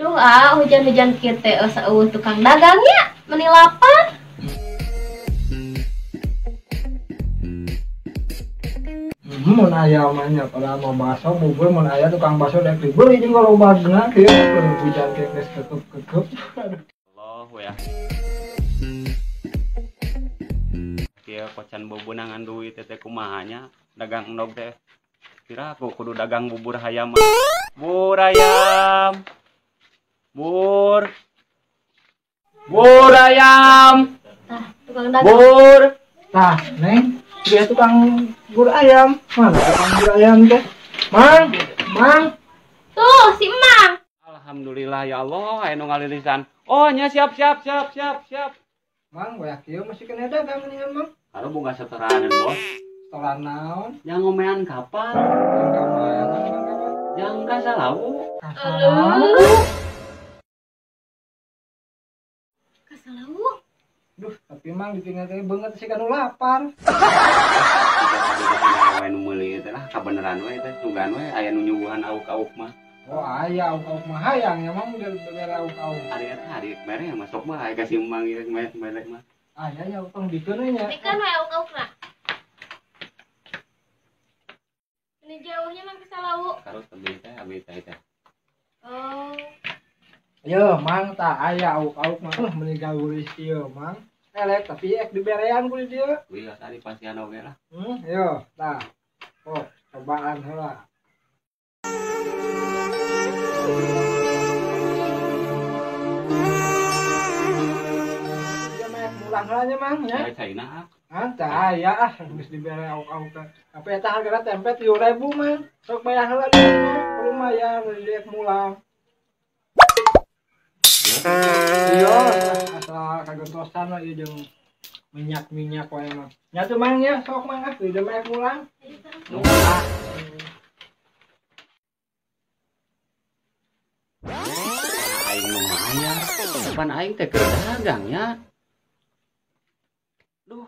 Duh ah, hujan-hujan kieu teh eueuh tukang dagangnya meni lapar. Mun aya mah nya padahal mau bakso bubur mun aya tukang bakso rek dibeli jeung lobagna kieu hujan kieu geus kekep-kekep. Allah ya. Kieu kocan bubunangan duit teh kumaha nya dagang endog teh. Kira aku kudu dagang bubur hayam. Bubur ayam. Bur. Bur ayam. Tah, tukang dagang. Bur. Tah, Neng. Dia tukang bubur ayam. Mana tukang bubur ayam teh? Mang, Mang. Tuh, si Mang. Alhamdulillah ya Allah, aya nu ngalilisan. Oh, nya siap siap siap siap siap. Mang, wayah kieu masih kena dagang mendingan, Mang. Kalau bunga setoranan, Bos. Setoran naon? Yang ngomean kapan? Yang ka mana, Mang, kapan? Yang ka Salawu. Ka Salawu. Ka Salawu. Duh, tapi Mang ditinggal teh beungeut sih kanu lapar. Wae nu meuli teh lah kabeneran we teh sugan we aya nu nyuguhan auk-auk mah. Oh, aya auk-auk mah hayang ya Mang bere auk-auk. Ari eta ari mere masuk mah aya ka si Mang ieu mere mah. Aya nya utang bikeun we nya. Bikeun we auk-aukna. Ini jauhnya Mang ke Salawu. Terus tebih teh abi teh teh. Oh. Yo, Mang tah aya auk-auk mah meuni gaulis ieu Mang. Elek tapi ek diberean ku di dieu. Wih, tadi pasian oge lah. Yo, tah. Oh, cobaan heula. Ieu mah mulang heula nya Mang nya. Aya caina ah. Ah, tah aya ah geus dibere auk-auk teh. Tapi eta hargana tempe 7.000 Mang. Sok bayar heula nya. Lumayan di mulang. Iya, asal kagentosan lah ieu jeung minyak-minyak wae mah. Nya tuh Mang nya, sok Mang ah, di mah pulang. Aing lumayan. Kapan aing teh keur dagang nya? Duh.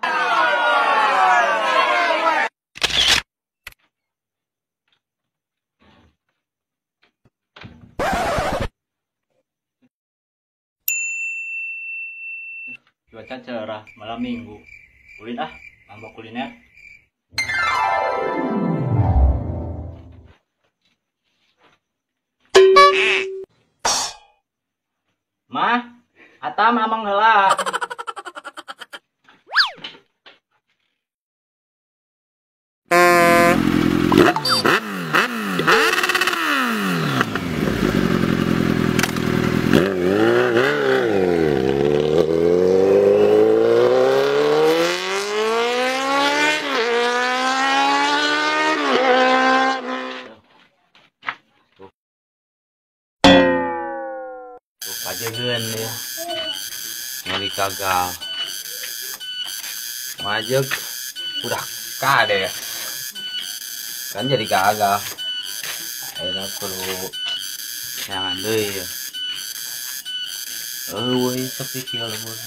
Cuaca cerah malam minggu. Ulin ah, mabok kuliner. Mah, atam amang heula. Pajegeun ya. Nyali gagal. Majeg udah kades. Kan jadi gagal. Ayeuna kudu jangan deui ya. Eueuh sepi kieu lembur.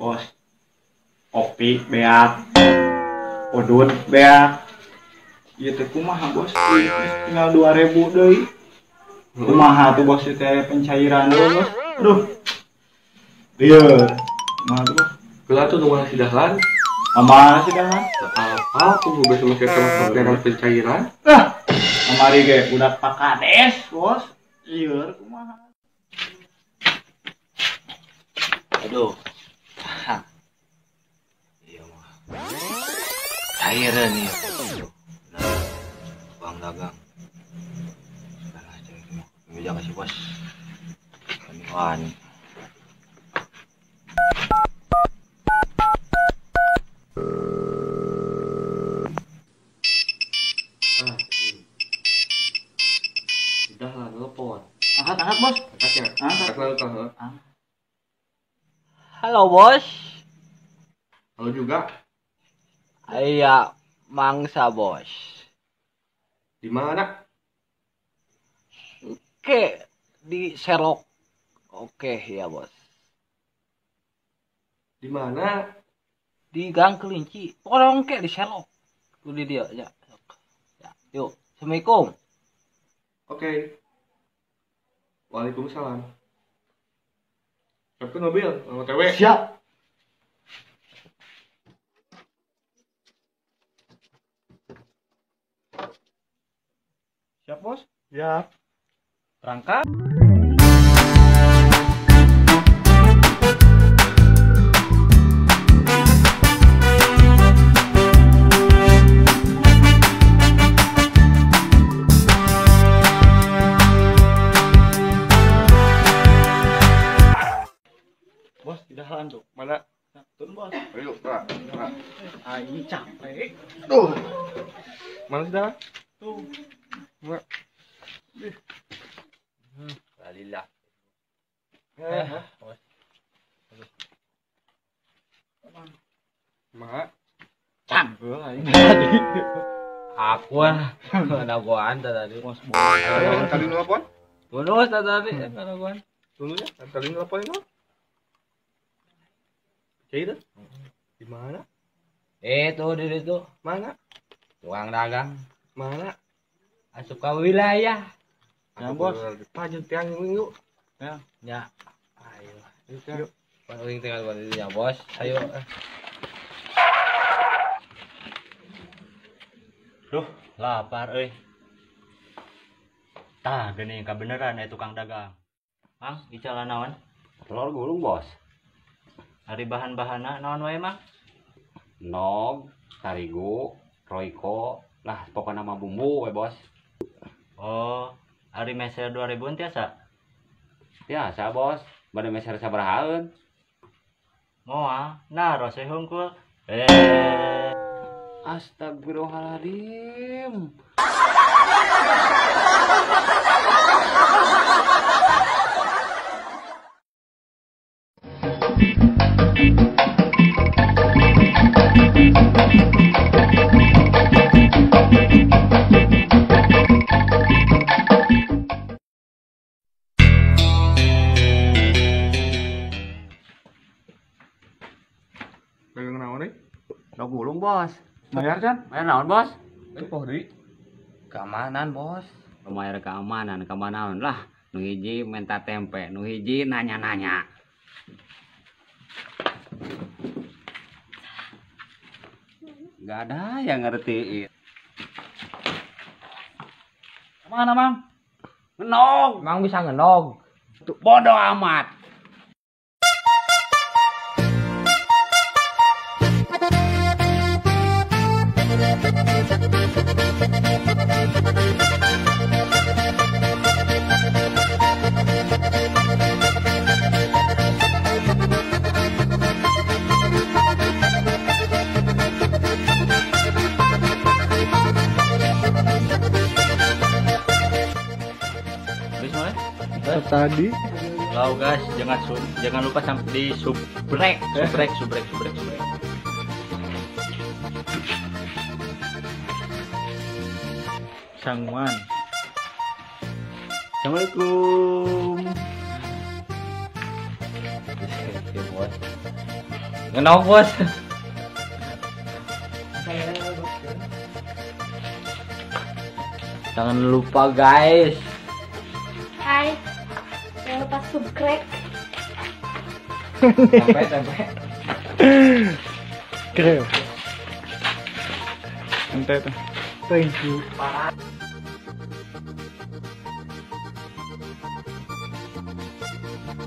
Bos, kopi beak, udut beak, ieu teh kumaha bos? Tinggal 2.000 deui. Kumaha tuh bos teh pencairan deui bos? Aduh. Lieur. Kumaha tuh bos? Geula tuh nu si Dahlan. Kumaha si Dahlan? Apa aku besok masih sama pencairan? Ah, kamari ge budak Pak Kades, bos. Lieur kumaha? Aduh. Iya mah. Cairan ya. Nah, uang dagang. Sekarang cari meja kasih bos. Kaniwan. Sudah lah, telepon. Angkat, angkat bos. Angkat ya. Angkat. Angkat. Halo bos. Halo juga. Aya mangsa bos. Di mana? Oke, di Serok. Oke ya bos. Di mana? Di Gang Kelinci. Pokoknya oke di Serok. Tuh di dia ya. Ya, yuk. Assalamualaikum. Oke. Waalaikumsalam. Siapkan mobil, OTW. Siap. Siap, Bos? Siap. Berangkat. Bos, tidak halan tuh. Mana? Turun, Bos. Ayo, Pak. Ah, ini capek. Tuh. Mana sih dah? Tuh. Mana? Lila. Mak. Cang. Aku ah, nagoan tadi. Tadi nelpon? Bonus tadi nagoan. Dulu ya, tadi nelpon itu. Cair? Di mana? Itu di situ. Mana? Tukang dagang. Mana? Asup ke wilayah. Ya, bos. Pajak tiang minggu. Ya. Ya. Ayo. Yuk. Paling tinggal buat ya, bos. Ayo. Duh, lapar euy. Tah geuning kabeneran aya tukang dagang. Mang, icalan naon? Telur gulung, Bos. Ari bahan-bahanna naon wae, Mang? Nog, tarigu, royco, lah pokokna mah bumbu we, Bos. Oh, ari meser 2000 tiasa? Tiasa, Bos. Bade meser sabarahaeun? Moal, naros we hungkul. Astagfirullahaladzim. Dagang naon euy? Endog gulung, Bos. Bayar kan? Bayar naon, Bos? Poh deui. Keamanan, Bos. Lumayan keamanan, keamanan lah. Nu hiji minta tempe, nu hiji nanya-nanya. Gak ada yang ngertiin. Mana, Mang? Ngenog. Mang bisa ngenog. Bodoh amat. Tadi. Lau guys, jangan lupa sampai di subrek, subrek, subrek, subrek, subrek. Sangwan. Assalamualaikum. Bos. Ngenog, Bos. Jangan lupa guys. Hai. Jangan lupa subscribe. Sampai sampai. Keren. Ente tuh. Thank you.